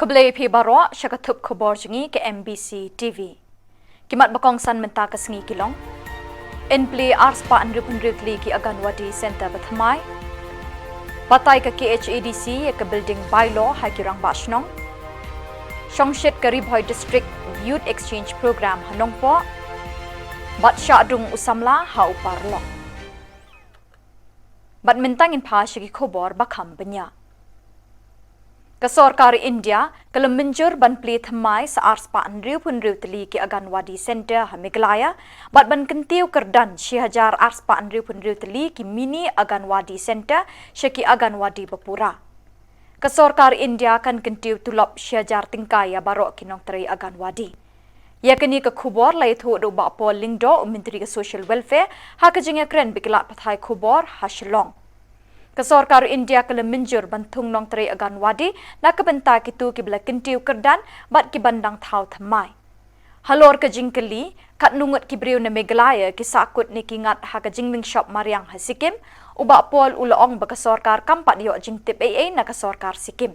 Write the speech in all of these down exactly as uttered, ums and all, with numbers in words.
Khublei phi baroh sha ka thup khubor jong ngi ka M B C T V. Ki mat ba kongsan mynta ka sngi ki long: Yn plie arspah hynriewphew hynriew tylli ki Anganwadi Centre ba thymmai. Batai ka K H A D C ïa ka building bylaw ha ki rangbah shnong. Shongshit ka Ri Bhoi District Youth Exchange Program ha Nongpoh. Bad shah dung u samla ha u paralok. Bad mynta ngin phai sha ki khubor ba kham bniah. Ka sorkar India ka la mynjur ban plie thymmai sa arspah hynriewphew hynriew tylli ki Anganwadi Centre ha Meghalaya, bad ban kyntiew kyrdan shi hajar arspah hynriewphew hynriew tylli ki mini Anganwadi Centre sha ki Anganwadi ba pura. Ka sorkar India kan kyntiew tulop shi hajar tyngka ïa baroh ki nongtrei Anganwadi. Ïa kane ka khubor la ïathuh da u Bah Paul Lyngdoh, u Myntri ka Social Welfare, ha ka jingïakren bad ki lad pathai khubor ha Shillong. Ka sorkar India ka la mynjur ban thung nongtrei Anganwadi na ka bynta kito kiba la kyntiew kyrdan bad kiban dang thaw thymmai. Halor ka jingkylli katno ngut ki briew na Meghalaya ki sahkut ne ki ngat ha ka jinglingshop mariang ha Sikkim, u Bah Paul u la ong ba ka sorkar kam pat ïoh jingtip ei ei na ka sorkar Sikkim.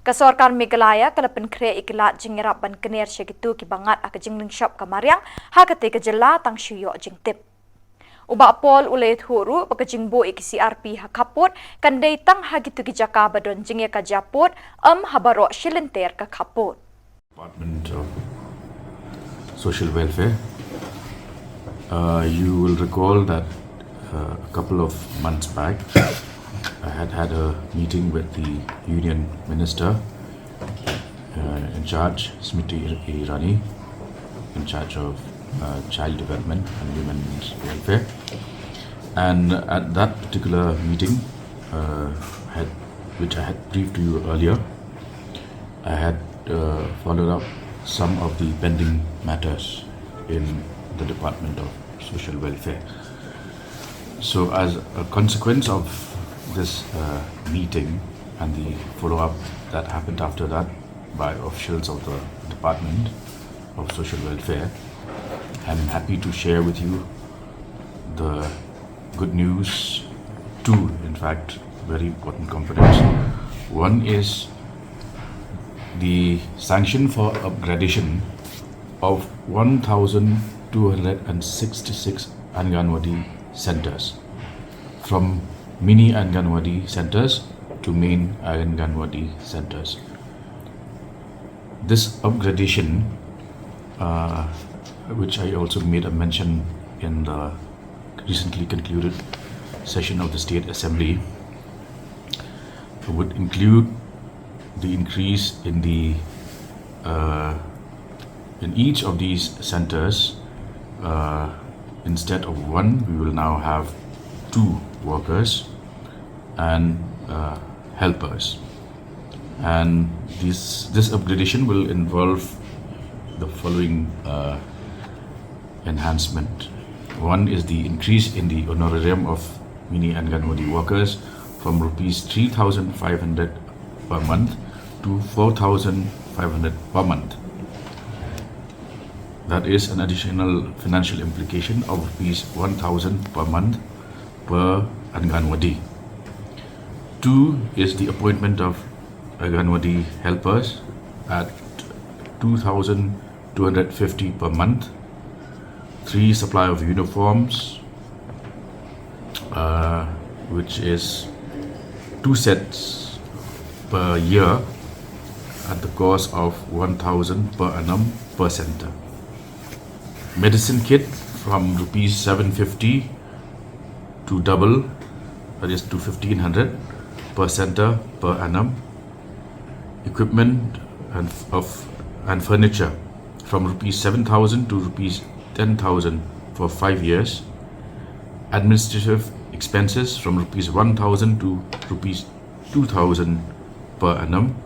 Ka sorkar Meghalaya ka la pynkhreh ïa ki lad jingïarap ban kyner sha kito kiba ngat ha ka jinglingshop ka mariang ha katei ka jylla tang shu ïoh jingtip. U Bah Paul u la ïathuh ruh ba ka jingbuh ïa ki C R P ha khappud kan dei tang ha kito ki jaka ba don jingïakajia pud, ym ha baroh shilynter ka khappud. Department of Social Welfare. Uh, you will recall that uh, a couple of months back, I had had a meeting with the Union Minister uh, in charge, Smriti Irani, in charge of uh, child development and women's welfare. And at that particular meeting, uh, had, which I had briefed to you earlier, I had uh, followed up some of the pending matters in the Department of Social Welfare. So, as a consequence of this uh, meeting and the follow up that happened after that by officials of the Department of Social Welfare, I'm happy to share with you the good news, two, in fact, very important components. One is the sanction for upgradation of one thousand two hundred and sixty-six Anganwadi centers from mini Anganwadi centers to main Anganwadi centers. This upgradation, uh, which I also made a mention in the recently concluded session of the State Assembly, would include the increase in the uh, in each of these centers. Uh, instead of one, we will now have two workers and uh, helpers. And this this upgradation will involve the following uh, enhancement. One is the increase in the honorarium of mini Anganwadi workers from rupees three thousand five hundred per month to four thousand five hundred per month. That is an additional financial implication of rupees one thousand per month per Anganwadi. Two is the appointment of Anganwadi helpers at two thousand two hundred fifty per month. Three, supply of uniforms, uh, which is two sets per year at the cost of one thousand per annum per center. Medicine kit from rupees seven fifty to double, that is to fifteen hundred per center per annum. Equipment and of and furniture from rupees seven thousand to rupees ten thousand for five years. Administrative expenses from rupees one thousand to rupees two thousand per annum.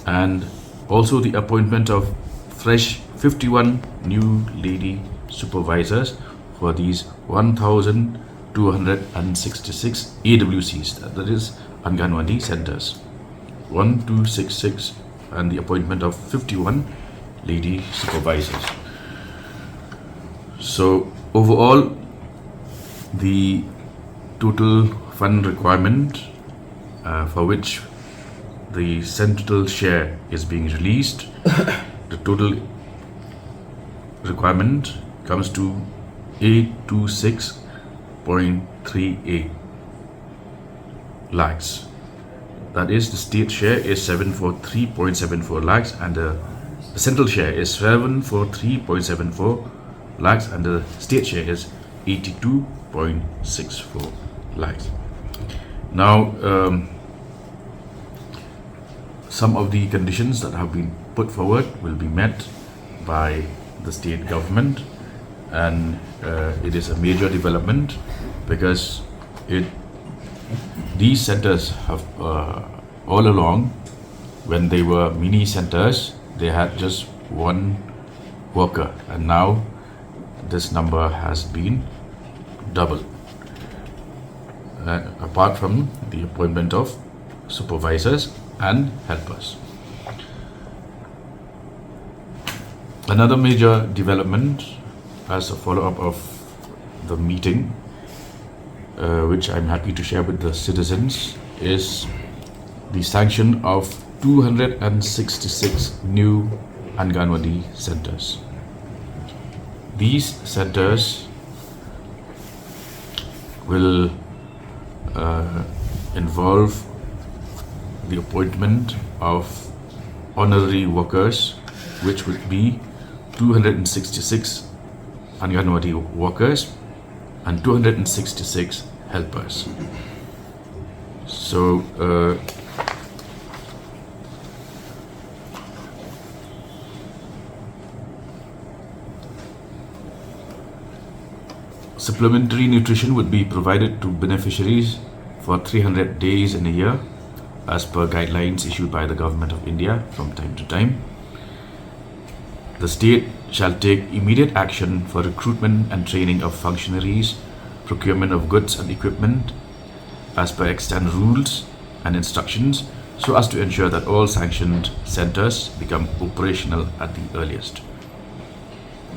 And also the appointment of fresh fifty-one new lady supervisors for these one thousand two hundred and sixty-six A W Cs, that is Anganwadi centers. One two six six, and the appointment of fifty-one lady supervisors. So, overall, the total fund requirement uh, for which the central share is being released, the total requirement comes to eight two six point three eight lakhs. That is, the state share is seven four three point seven four lakhs, and the, the central share is seven four three point seven four lakhs, and the state share is eighty-two point six four lakhs. Now, um, some of the conditions that have been put forward will be met by the state government, and uh, it is a major development because it these centers have, uh, all along, when they were mini centers, they had just one worker, and now this number has been doubled, uh, apart from the appointment of supervisors and helpers. Another major development as a follow-up of the meeting, uh, which I'm happy to share with the citizens, is the sanction of two hundred sixty-six new Anganwadi centers. These centers will uh, involve the appointment of honorary workers, which would be two hundred sixty-six Anganwadi workers and two hundred sixty-six helpers. So, uh, supplementary nutrition would be provided to beneficiaries for three hundred days in a year, as per guidelines issued by the Government of India from time to time. The state shall take immediate action for recruitment and training of functionaries, procurement of goods and equipment, as per extant rules and instructions, so as to ensure that all sanctioned centers become operational at the earliest.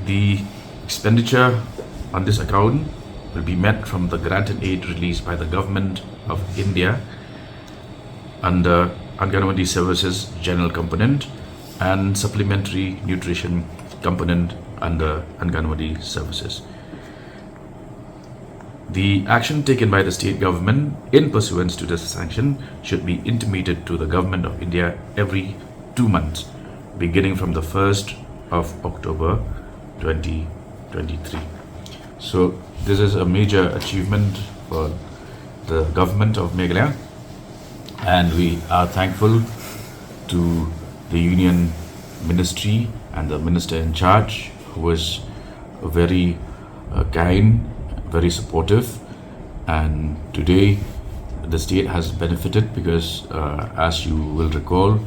The expenditure on this account will be met from the grant and aid released by the Government of India under Anganwadi Services General Component and Supplementary Nutrition Component under Anganwadi Services. The action taken by the state government in pursuance to this sanction should be intimated to the Government of India every two months, beginning from the first of October twenty twenty-three. So, this is a major achievement for the government of Meghalaya, and we are thankful to the Union Ministry and the Minister in charge, who was very, uh, kind, very supportive, and today the state has benefited because, uh, as you will recall,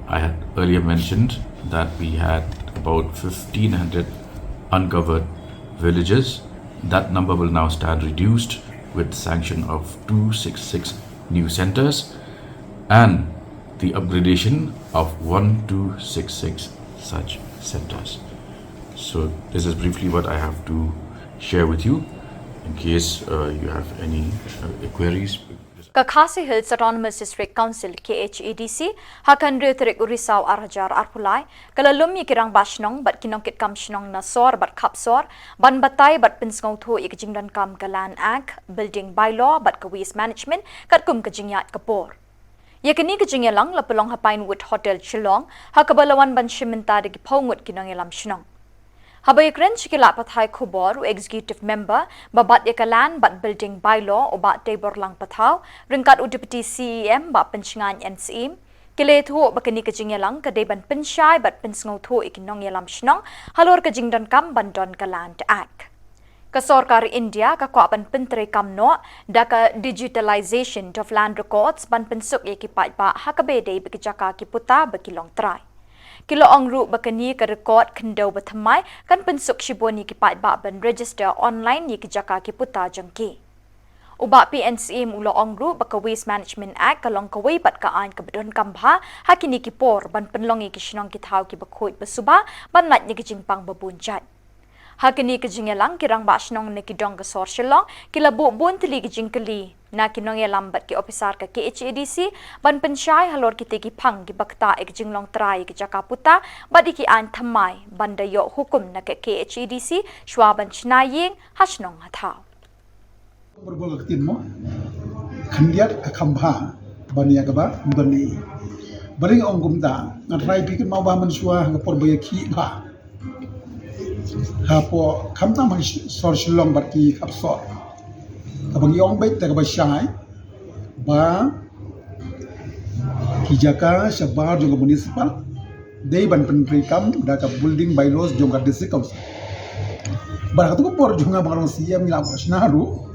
I had earlier mentioned that we had about fifteen hundred uncovered villages. That number will now stand reduced with sanction of two sixty-six new centers and the upgradation of one two six six such centers. So this is briefly what I have to share with you. In case, uh, you have any, uh, queries. Ka Khasi Hills Autonomous District Council, K H A D C, ha ka hynriew tarik u Risaw ar hajar arphew lai, ka la lum ïa ki rangbah shnong bad ki nongkitkam shnong na sor bad khap sor ban batai bad pynsngewthuh ïa ka jingdonkam ka Land Act, Building Bylaw bad ka Waste Management katkum ka jingïaid ka por. Ïa kane ka jingïalang la pynlong ha Pinewood Hotel Shillong, ha kaba la wan ban shim bynta da ki phew ngut ki nongïalam shnong. Haba ïakren sha ki lad pathai khubor, u Executive Member ba bat ïa ka Land bad Building Bylaw, u Bah Teiborlang Pathaw, ryngkat u Deputy C E M Bah Pynshngaiñ N Syiem, ki la ïathuh ba kane ka jingïalang ka dei ban pynshai bad pynsngewthuh ïa ki nongïalam shnong halor ka jingdonkam ban don ka Land Act. Ka sorkar India ka kwah ban pyntreikam noh da ka Digitalization of Land Records ban pynsuk ïa ki paidbah ha kaba ïadei bad ki jaka ki puta ba ki long trai. Ki la ong ruh ba kane ka record khyndew ba thymmai kan pynsuk shibun ïa ki paidbah ban register online ïa ki jaka ki puta jong ki. U Bah P N Syiem u la ong ruh ba ka Waste Management Act ka long kawei pat ka aiñ kaba donkam bha ha kine ki por ban pynlong ïa ki shnong ki thaw kiba khuid ba suba ban lait na ki jingpang ba bun jait. Ha kane ka jingïalang, ki rangbah shnong na ki dong ka sor Shillong ki la buh bun tylli ki jingkylli na ki nongïalam bad ki ophisar ka K H A D C ban pynshai halor kitei ki phang kiba ktah ïa ka jinglong trai ïa ki jaka puta bad ïa ki aiñ thymmai ban da ïoh hukum na ka K H A D C shuwa ban shna ïing ha shnong ha thaw. Berbol ka ktien mo khyndiat ka kham bha ban ïa kaba ban ni. Ba ring ong kumta nga trai phi kynmaw ba mynshuwa ha ka por ba ïa khih bha hapoh khamtam ha sor Shillong bad ki khap sor. Kaba ngi ong beit te kaba shai ba ki jaka shabar jong ka municipal dei ban pyntreikam da ka building bylaws jong ka district council. Bad ha katu ka por jong nga ba nga long C M ngi la shna ruh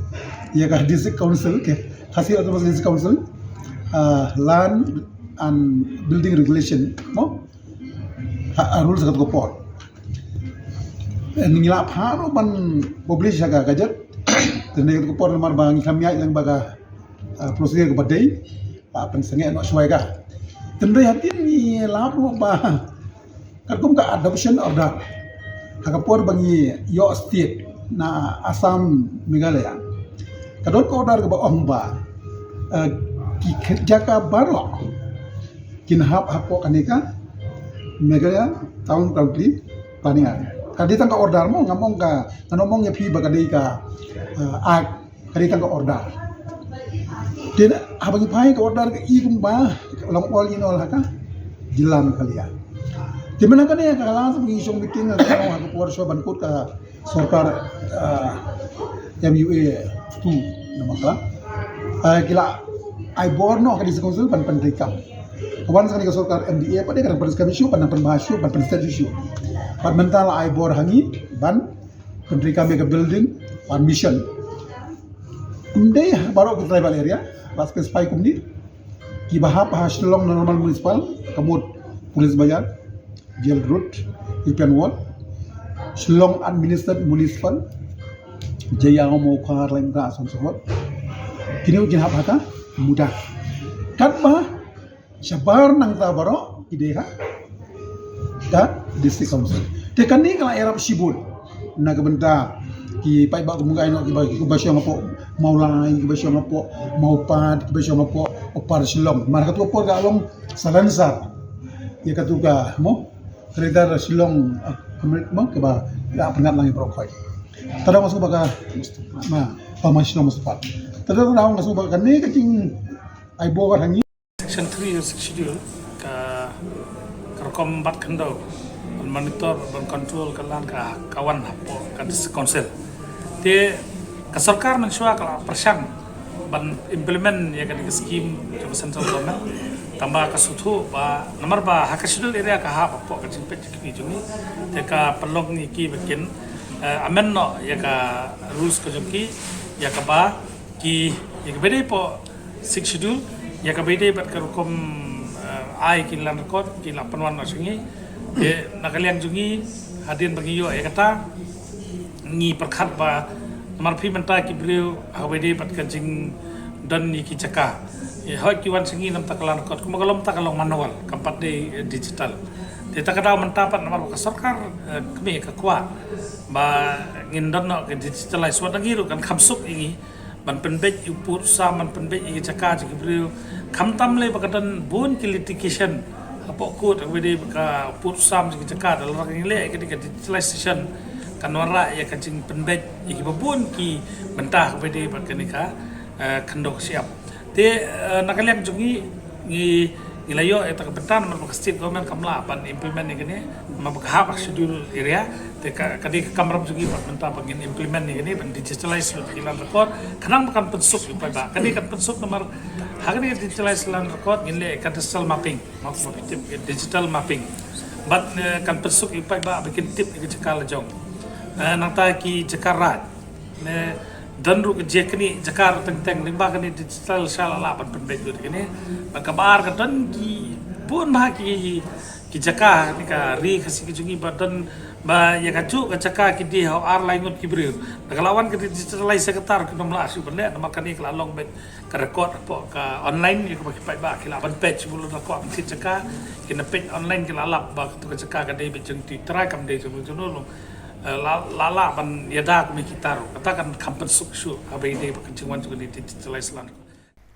ïa ka district council, ka Khasi Autonomous District Council, ah, land and building regulation mo, ha, ah, rules ha katu ka por. Eh, ngi la phah ruh ban publish ha ka gazette. Te ha katu ka por namar ba ngi kham ïaid lang ba ka, ah, procedure kaba dei, ah, pynsangeh noh shuwa ïa ka. Te hynrei hadien ngi lap ruh ba katkum ka adoption order ha ka por ba ngi ïoh state na Assam, Meghalaya, ka don ka order kaba ong ba, eh, ki jaka baroh kin hap hapoh kane ka Meghalaya Town Council Planning Act. Ka dei tang ka order mo, ngam ong ka, ngam ong ïa phi ba ka dei ka, eh, act, ka dei tang ka order. Te haba ngi phai ka order ka i kumba long all in all ha ka jylla Meghalaya. Te mynta kane ka last ngi shong meeting ha ka por shuwa ban kut ka sorkar, ah, M U A two namar ka, ah, ki la ai bor noh ka district council ban pyntreikam. Ka wan sa kane ka sorkar M D A pat de ka dang pyntreikam shuh, ban dang pynbha shuh, ban pynstet shuh. Bad mynta la ai bor ha ngi ban pyntreikam ïa ka building permission. Ym dei baroh ki tribal area, la specify kumne. Kiba hap ha Shillong Normal Municipal, ka mut Police Bazar, Jail Road, European Wall, Shillong Administered Municipal, Jaïaw, Mawkhar, Laitmynrah, so on so forth. Kine kin hap ha ka MUDA. Katba shabar nangta baroh ki dei ha ka District Council. Te kane ka la ïarap shibun na ka bynta ki paidbah kum ka ïa noh kiba, kiba shong hapoh Mawlai, kiba shong hapoh Mawpat, kiba shong hapoh Upper Shillong. Mar katu ka por ka long Salonsar. Ïa katu ka mo, Greater Shillong, ah, Community mo, kaba la pyngat lang ïa baroh khoit. Te da nga sngewbha ka, ma, ba ma Shillong Municipal. Te da nga sngewbha kane ka jing ai bor ha ngi. Section three of Sixth Schedule ka, ka rukom bat khyndew ban monitor, ban control ka land ka, ka wan hapoh ka District Council. Te ka sorkar mynshuwa ka la pyrshang ban implement ïa kane ka scheme jong ka central government. Tangba ka sngewthuh ba namar ba ha ka schedule area ka hap hapoh ka jingpeit jingkyrmen jong ngi. Te ka pynlong ïa ki ba kin, eh, amend noh ïa ka rules ka jong ki, ïa kaba ki, ïa kaba dei hapoh Sixth Schedule, ïa kaba dei bad ka rukom, eh, ai ki land record ki la pynwan noh sha ngi. Te na ka liang jong ngi, hadien ba ngi ïoh ïa kata, ngi pyrkhat ba namar phi mynta ki briew ha kaba dei bad ka jingdon ïa ki jaka. Ïa hoi ki wan sha ngi namar ka land record, kumba ka long mynta ka long manual, kam pat dei, eh, digital. Te ta ka daw mynta pat namar ba ka sorkar, eh, kmie ka kwah ba ngin don noh ka digitalize, wat na ngi ruh kan kham suk ïa ngi ban pynbeit ïa u pud u sam, ban pynbeit ïa ki jaka jong ki briew. Khamtam lei ba ka don bun ki litigation hapoh court ha kaba dei bad ka pud u sam jong ki jaka. Da lada ngi leh ïa kane ka digitalization kan wanrah ïa ka jingpynbeit ïa kiba bun ki bynta ha kaba dei bad kane ka, eh, khyndew ka shyiap. Te, eh, na ka liang jong ngi, ngi, ngi la ïoh ïa kata ka bynta namar ba ka state government kam lah ban implement ïa kane namar ba ka hap ha schedule area. Te ka, ka dei ka kamram jong ngi bad mynta ba ngin implement ïa kane ban digitalize lut ki land record khnang ba kan pynsuk ïa u paidbah. Kane kan pynsuk namar ha kane digitalize land record ngin leh cadastral mapping. Map, map tip, digital mapping. Bad, eh, kan pynsuk ïa u paidbah ba kin tip ïa ka jaka la jong. Eh, nangta ki jaka raid. Ne don ruh ka jingkynmaw jaka ruh teng teng lyngba kane digital sha la lah ban pynbeit lut kane. Ba kaba ar ka don ki bun bha ki, ki jaka kane ka ri Khasi ka jong ngi ba don ba ïa kajuh ka jaka ki die ha u ar lai ngut ki briew. Da ka la wan ka digitalize sector ki nym lah shuh ban leh namar kane ka la long beit ka record hapoh ka online ïa kaba ki paidbah ki lah ban peit shuh ba lada kwah ban thied jaka kin da peit online ki la lap ba katu ka jaka ka dei beit jong tu trai kam dei jong tu. Eh, la, la lah ban ïada kumne kita ruh. Kata kan kham pynsuk shuh haba ïadei bad ka jingwan jong kane ka digitalize land.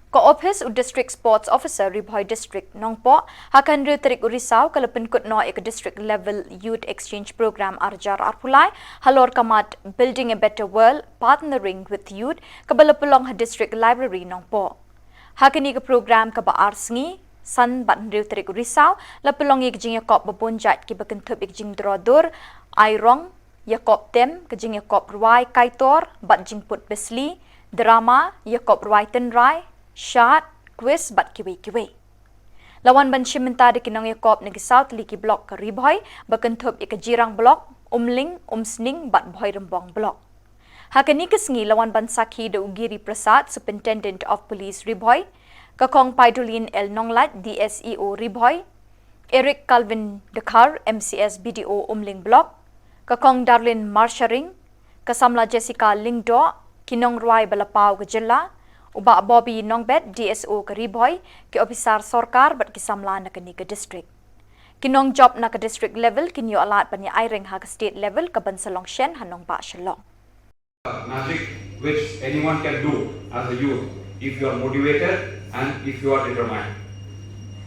Ka ophis u District Sports Officer Ri Bhoi District Nongpoh, ha ka hynriew tarik u Risaw ka la pynkut noh ïa ka District Level Youth Exchange Program ar hajar arphew lai halor ka mat Building a Better World, Partnering with Youth, kaba la pynlong ha District Library Nongpoh. Ha kane ka program kaba ar sngi, san bad hynriew tarik u Risaw, la pynlong ïa ka jingïakop ba bun jait kiba kynthup ïa ka jingdro dur, ai rong, ïakop tem, ka jingïakop rwai kaitor bad jingput besli, drama, ïakop rwai tynrai, shad, quiz bad kiwei kiwei. La wan ban shim bynta da ki nongïakop na ki saw tylli ki block ka Ri Bhoi, ba kynthup ïa ka Jirang Block, Umling, Umsning bad Bhoirymbong Block. Ha kane ka sngi la wan ban sakhi da u Giri Prasad, Superintendent of Police Ri Bhoi, ka Kong Paidolin L Nonglait, D S E O Ri Bhoi, Eric Calvin Dkhar, M C S B D O Umling Block, ka Kong Darlin Marsharing, ka Samla Jessica Lyngdoh, ki nongrwai ba la paw ka jylla, u Bah Bobby Nongbet, D S O ka Ri Bhoi, ki ophisar sorkar bad ki samla na kane ka district. Ki nongjop na ka district level kin ïoh lad ban ïa aireng ha ka state level kaban sa long shen ha nongbah Shillong. Magic which anyone can do as a youth if you are motivated and if you are determined.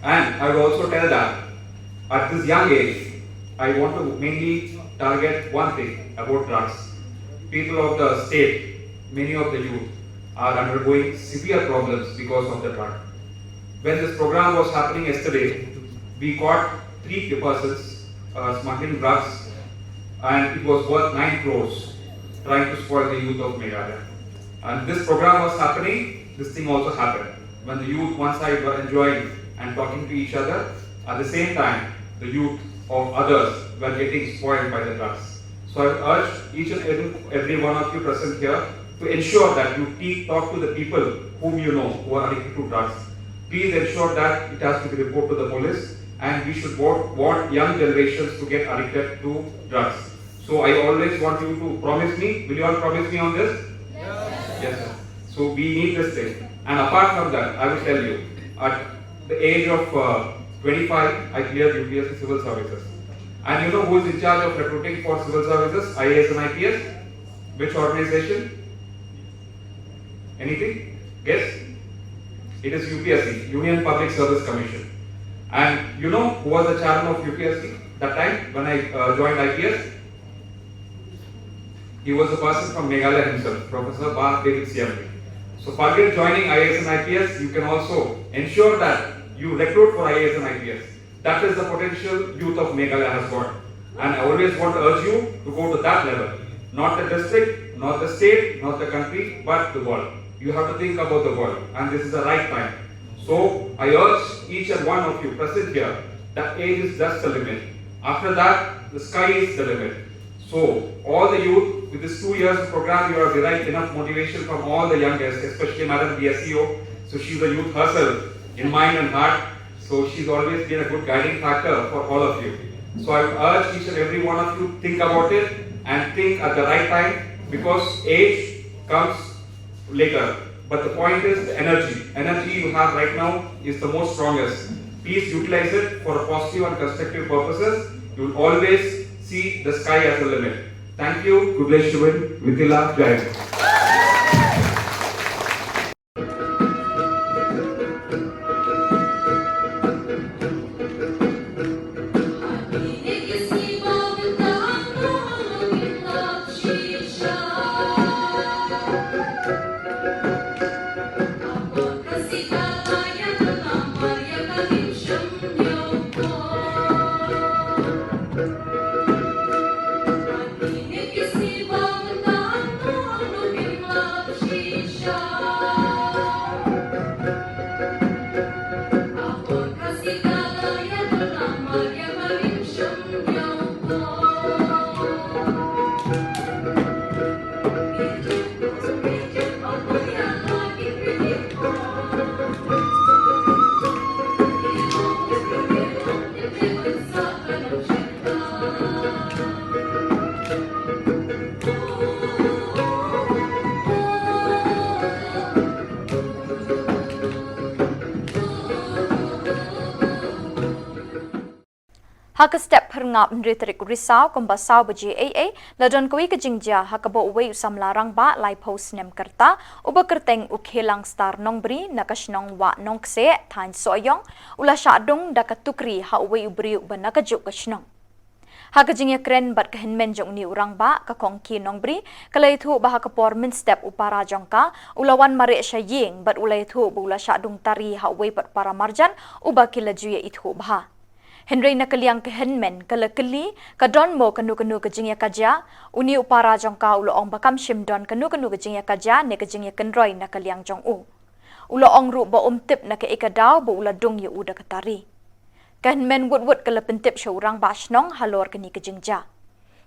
And I will also tell that at this young age, I want to mainly target one thing about drugs. People of the state, many of the youth are undergoing severe problems because of the drug. When this program was happening yesterday, we caught three persons uh, smuggling drugs, and it was worth nine crores, trying to spoil the youth of Meghalaya. And this program was happening, this thing also happened. When the youth one side were enjoying and talking to each other, at the same time, the youth of others were getting spoiled by the drugs. So I urge each and every, every one of you present here to ensure that you te- talk to the people whom you know who are addicted to drugs. Please ensure that it has to be reported to the police, and we should wa- want young generations to get addicted to drugs. So I always want you to promise me. Will you all promise me on this? Yes. Yes, sir. So we need this thing. And apart from that, I will tell you, at the age of uh, twenty-five, I cleared U P S C civil services. And you know who is in charge of recruiting for civil services, I A S and I P S? Which organization? Anything? Guess? It is U P S C, Union Public Service Commission. And you know who was the chairman of U P S C that time when I uh, joined I P S? He was a person from Meghalaya himself, Professor Bah David Siampi. So, by joining I A S and I P S, you can also ensure that you recruit for I A S and I P S. That is the potential youth of Meghalaya has got. And I always want to urge you to go to that level. Not the district, not the state, not the country, but the world. You have to think about the world. And this is the right time. So I urge each and one of you present here that age is just a limit. After that, the sky is the limit. So, all the youth, with this two years program, you have derived enough motivation from all the youngest, especially Madam D S E O. So, she's a youth herself, in mind and heart. So, she's always been a good guiding factor for all of you. So, I would urge each and every one of you, think about it and think at the right time, because age comes later. But the point is the energy. Energy you have right now is the most strongest. Please utilize it for a positive and constructive purposes. You will always see the sky as a limit. Thank you. Good luck, Shubin. Mithila, Jai. Ha ka step phyrngap hynriew tarik u Risaw kumba saw baje eiei, la don kawei ka jingjia ha kaba uwei u samla rangbah laiphew snem ka rta, uba kyrteng u Khelang Star Nongbri na ka shnong Wah Nongkseh, thaiñ Sohiong, u la shah dung da ka tukri ha uwei u briew uba na kajuh ka shnong. Ha ka jingïakren bad ka hynmen jong une u rangbah, ka Kong K Nongbri, ka la ïathuh ba ha ka por mynstep u para jong ka u la wan mareh sha ïing bad u la ïathuh ba u la shah dung tari ha uwei pat para marjan uba ki la ju ïa ithuh bha. Hynrei na ka liang ka hynmen, ka la kylli, ka don mo kano kano ka jingïakajia, une u para jong ka u la ong ba kam shym don kano kano ka jingïakajia ne ka jingïakynroi na ka liang jong u. U la ong ruh ba um tip na kaei ka daw ba u la dung ïa u da ka tari. Ka hynmen wut wut ka la pyntip sha u rangbah shnong halor kane ka jingjia.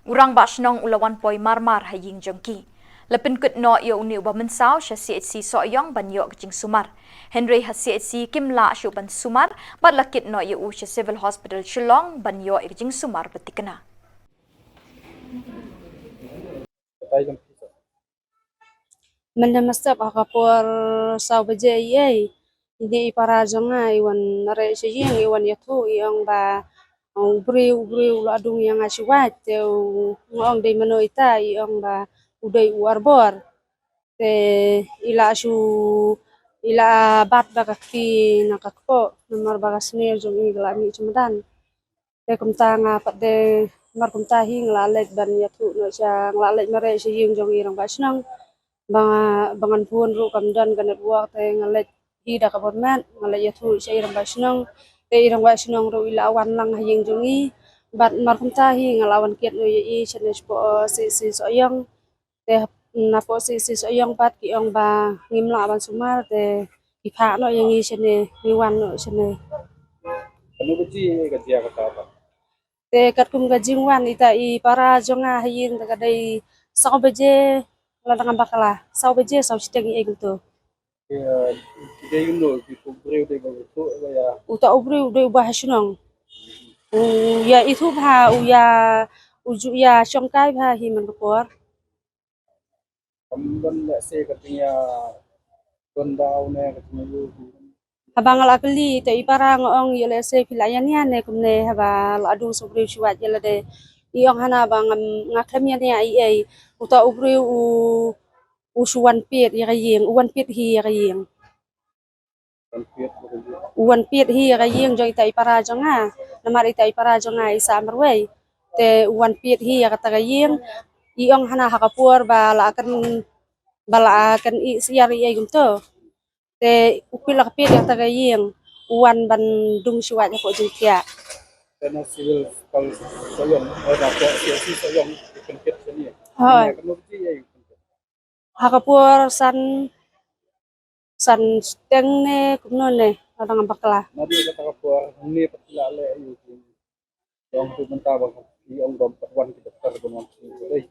U rangbah shnong u la wan poi marmar ha ïing jong ki. La pynkut noh ïa une uba mynsaw sha C H C Sohiong ban ïoh ka jingsumar. Hynrei ha C H C kim lah shuh ban sumar bad la kit noh ïa u sha Civil Hospital Shillong ban ïoh ïa ka jingsumar ba thikna. Mynne mynstep ha ka por saw baje eiei, ine i para jong nga i wan mareh sha ïing, i wan ïathuh, i ong ba u briew, u briew u la dung ïa nga shuwa, te u, nga ong dei mano ita, i ong ba u dei u Arbor. Te i la shu, i la bat ba ka kti na ka kpoh, namar ba ka snier jong i ka la mih sha madan. Te kumta nga pat de, mar kumta hi nga la leit ban ïathuh noh sha, nga la leit mareh sha ïing jong i rangbah shnong. Ba nga, ba ngan phone ruh kam don ka network, te nga leit hi da ka bor met, nga leit ïathuh sha i rangbah shnong. Te i rangbah shnong ruh i la wan lang ha ïing jong i. Bad mar kumta hi nga la wan kit noh ïa i shane shapoh, eh, C C Sohiong. Te napoh C C Sohiong pat ki ong ba ngim lah ban sumar, te ki phah noh ïa ngi shane, ngi wan noh shane. Kano baje ka jia kata pat? Te katkum ka jingwan ita i para jong nga ha ïing te ka dei saw baje, lada ngam bakla, saw baje saw shiteng eiei kumto. Ki, eh, ki dei kumno, ki, u briew dei ba ithuh ba ïa? Uta u briew u dei uba ha shnong. U ïa ithuh bha, u ïa, u ju ïa shongkai bha hi man ka por. Kam don lehse ka jingïa don daw ne ka jingïa ïoh. Haba nga la kylli te i para nga ong ïa lehse phi la ïa nia ne kumne haba la dung sa u briew shuwa ïa lade. I ong hana ba ngam, nga khlem ïa nia eiei. Uta u briew u, u shu wan piet ïa ka ïing, u wan piet hi ïa ka ïing. U wan piet hi ïa ka ïing jong ita i para jong nga. Namar ita i para jong nga i sah marwei. Te u wan piet hi ïa kata ka ïing. I ong hana ha ka por ba la kan, ba la kan i siar i ei kumto. Te u pil la ka piet ïa kata ka ïing. U wan ban dung shuwa ïa ka jingthiah. Te na civil kal Sohiong, eh, na ko si si Sohiong, i kan piet sini. Hoi. Kano ki ei. Ha ka por san, san shiteng ne kumno ne, lada ngam bakla. Naduh kata ka por hangne pat ki la leh aïu ki? Ong tu mynta ba ki ong dom pat wan ki doktor ban wan ki leh.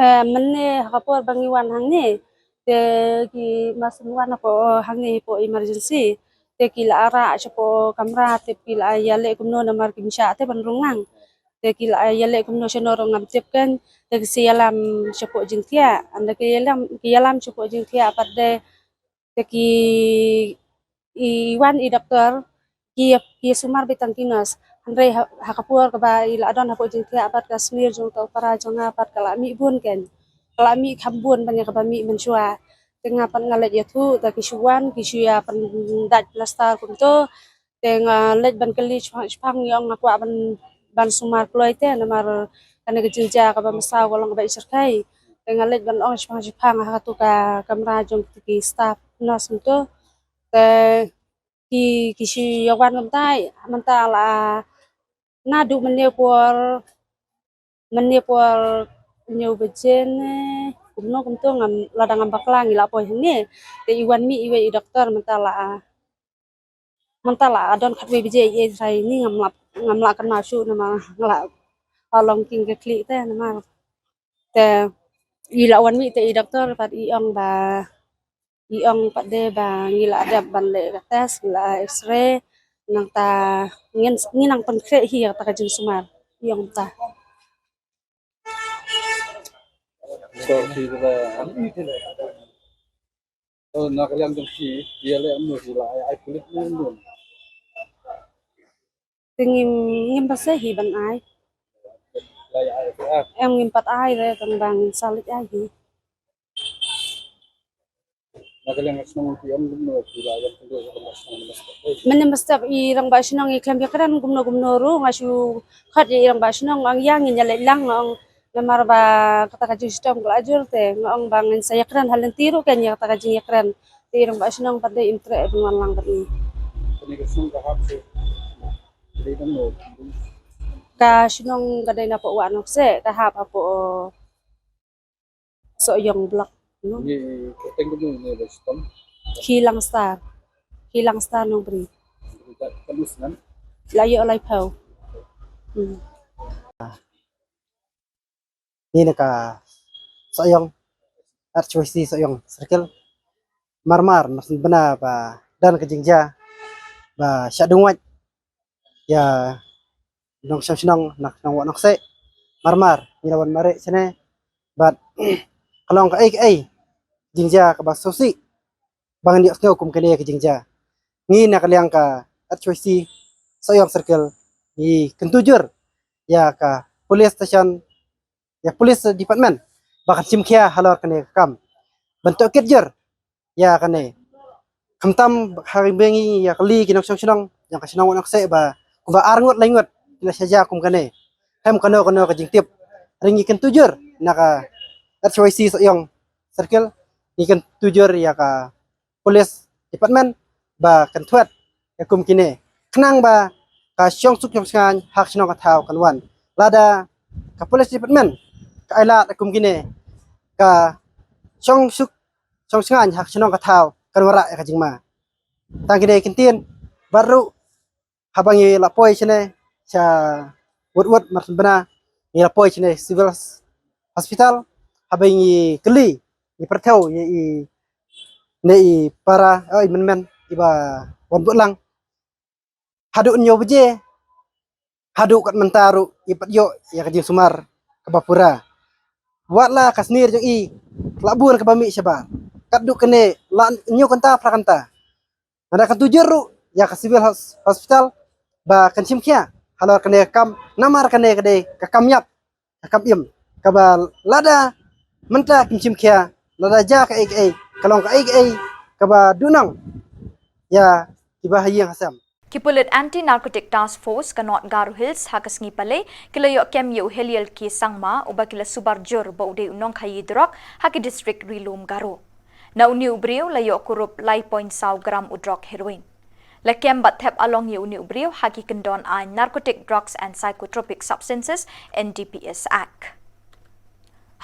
Eh, mynne ha ka por ba ngi wan hangne, te ki, mas ngi wan hapoh hangne hapoh emergency. Te ki la rah shapoh kamra, te ki la ïaleh kumno namar kim shah te ban rung lang. Te ki la ïaleh kumno shano ruh ngam tip kein, te ki sa ïalam shapoh jingthiah, ynda ki ïalam, ki ïalam shapoh jingthiah pat de, te ki, i wan i doktor, ki, ki sumar beit tang ki nurse. Hynrei ha, ha ka por kaba i la don hapoh jingthiah pat ka snier jong uta u para jong nga pat ka la mih bun kein. Ka la mih kham bun ban ïa kaba mih mynshuwa. Te nga pat nga leit ïathuh, te ki shu wan, ki shu ïa pyndait plaster kumto. Te nga leit ban kylli shipang shipang, i ong nga kwah ban, ban sumar kloi te namar kane ka jingjia kaba mynsaw ka long kaba i shyrkhei. Te nga leit ban ong shipang shipang ha katu ka kamra jong ki staff nurse mynta. Te ki, ki shu ïa wan mynta, mynta la naduh mynne por, mynne por hynñiew baje ne kumno kumto, ngam, lada ngam bakla ngi la poi hangne. Te i wan mih iwei i doktor mynta la, mynta la don khatwei baje ïa i trai ni, ngam lah, ngam lah kynmaw shuh namar nga la long king ka khlieh te namar. Te i la wan mih te i doktor pat i ong ba, i ong pat de ba ngi la dep ban leh ka test, ngi la x-ray, nangta ngin, ngin nang pynkhreh hi ïa kata ka jingsumar, i ong ta. So, ki ba, oh, na ka liang jong ki, ki ïaleh kumno, ki la ai, ai pulit ne kumno? Te ngim, ngim pat sah hi ban ai. Em, ngim pat ai re, tang ba ngin sa leit ai hi. Na ka liang ka shnong phi ong kumno phi la ïa kynduh ïa ka shnong mynstep? Mynstep i rangbah shnong i khlem ïakren kumno kumno ruh, nga shu khot ïa i rangbah shnong, ong ïa ngin ïa leit lang, ong namar ba kata ka jingshitom ka la jur, te nga ong ba ngin sa ïakren ha lynti ruh kein ïa kata ka jingïakren. Te i rangbah shnong pat dei im treh ban wan lang bad ngi. Kane ka shnong ka hap sha dei dang no? Ka shnong ka dei na poh Wah Nongseh, ka hap hapoh Sohiong Block, no? Ngi kyrteng kumno ïa ka shnong? Khilang Star. Khilang Star Nongbri. Ka lus nan? La ïoh laiphew. Hmm. Ngi na ka Sohiong, R H Y C Sohiong Circle. Marmar, mar syn bna ba don ka jingjia ba shah dungwait ïa nongshong shnong na ka shnong Wah Nongseh. Marmar ngi la wan mareh shane bad ka long kaei kaei jingjia kaba sngewsih ba ngin ïohsngew kum kane ka jingjia. Ngi na ka liang ka R H Y C Sohiong Circle ngi kyntu jur ïa ka police station, ïa police department ba kan shim khia halor kane ka kam. Ban tohkit jur ïa kane. Khamtam ha ri bneng ïa kali ki nongshong shnong jong ka shnong Wah Nongseh ba kumba ar ngut lai ngut ki la shah jia kum kane. Hem kano kano ka jingtip. Ri ngi kyntu jur na ka R H Y C Sohiong Circle, ngi kyntu jur ïa ka police department ba kan thwet ïa kum kine, khnang ba ka shong suk shong sngaiñ ha ka shnong ka thaw kan wan. Lada ka police department ka ai lad ïa kum kine, ka shong suk shong sngaiñ ha ka shnong ka thaw kan wanrah ïa ka jingma. Tang kine ki ktien bad ruh haba ngi la poi shane sha wut wut mar syn bna, ngi la poi shane Civil Hospital, haba ngi kylli, ngi pyrthew ïa i ne i para, oh, i mynmen iba wan buh lang. Haduh hynñiew baje haduh kat mynta ruh i pat ïoh ïa ka jingsumar kaba pura. Wat la ka snier jong i la bun kaba mih shabar. Katduh kane la hynñiew kynta phra kynta. Nga da kyntu jur ruh ïa ka Civil Hos-, Hospital ba kan shim khia halor kane ka kam, namar kane ka dei ka kam ïap, ka kam im, kaba lada mynta kim shim khia, lada jia kaei kaei, ka long kaei kaei kaba duhnong ïa kiba ha ïing ha sem. Ki pulit Anti Narcotic Task Force ka North Garo Hills ha ka sngi Palei ki la ïoh kem ïa u Heliel K Sangma, uba ki la subar jur ba u dei u nongkhaïi drok ha ki district Ri-lum Garo. Na une u briew la ïoh kurup lai point saw gram u drok heroin. La kem bad thep along ïa une u briew ha ki kyndon aiñ Narcotic Drugs and Psychotropic Substances, N D P S Act.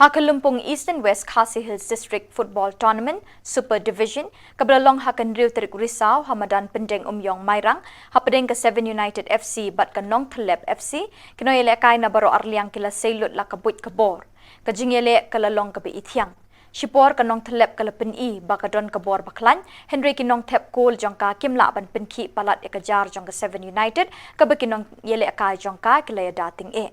Ha ka lympung Eastern West Khasi Hills District Football Tournament Super Division, kaba la long ha ka hynriew tarik Risaw ha madan Pyndeng Umïong Mairang, hapdeng ka Seven United F C bad ka Nongthyllep F C, ki nongïalehkai na baroh arliang ki la sei lut la ka buit ka bor. Ka jingïaleh ka la long kaba ithiang. Shipor ka Nongthyllep ka la pyni ba ka don ka bor ba khlaiñ, hynrei ki nongthep kol jong ka kim lah ban pynkhih palat ïa ka jar jong ka Seven United, kaba ki nongïalehkai jong ka ki la ïada tyngeh.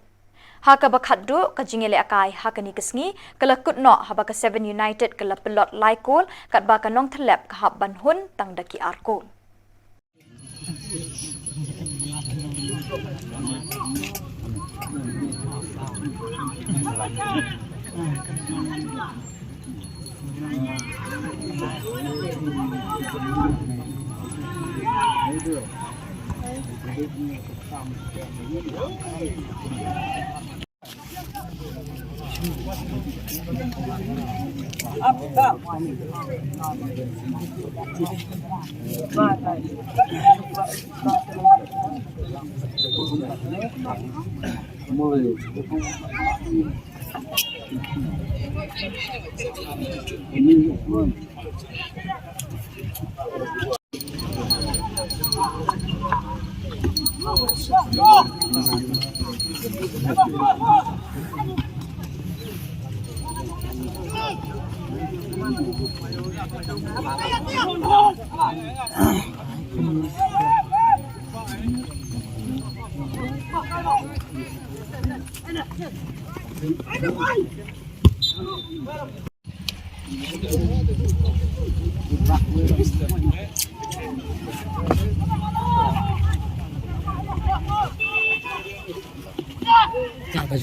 Ha kaba khatduh, ka jingïalehkai ha kane ka sngi ka la kut noh haba ka Seven United ka la pynlot lai kol, katba ka Nongthyllep ka hap ban hun tang da ki ar kol. Bad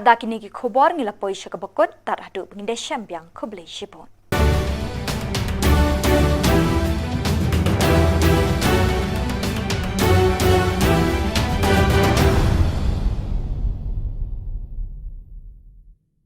da kine ki khubor ngi la poi sha kaba kut, tad haduh ba ngin da shem biang, khublei shibun.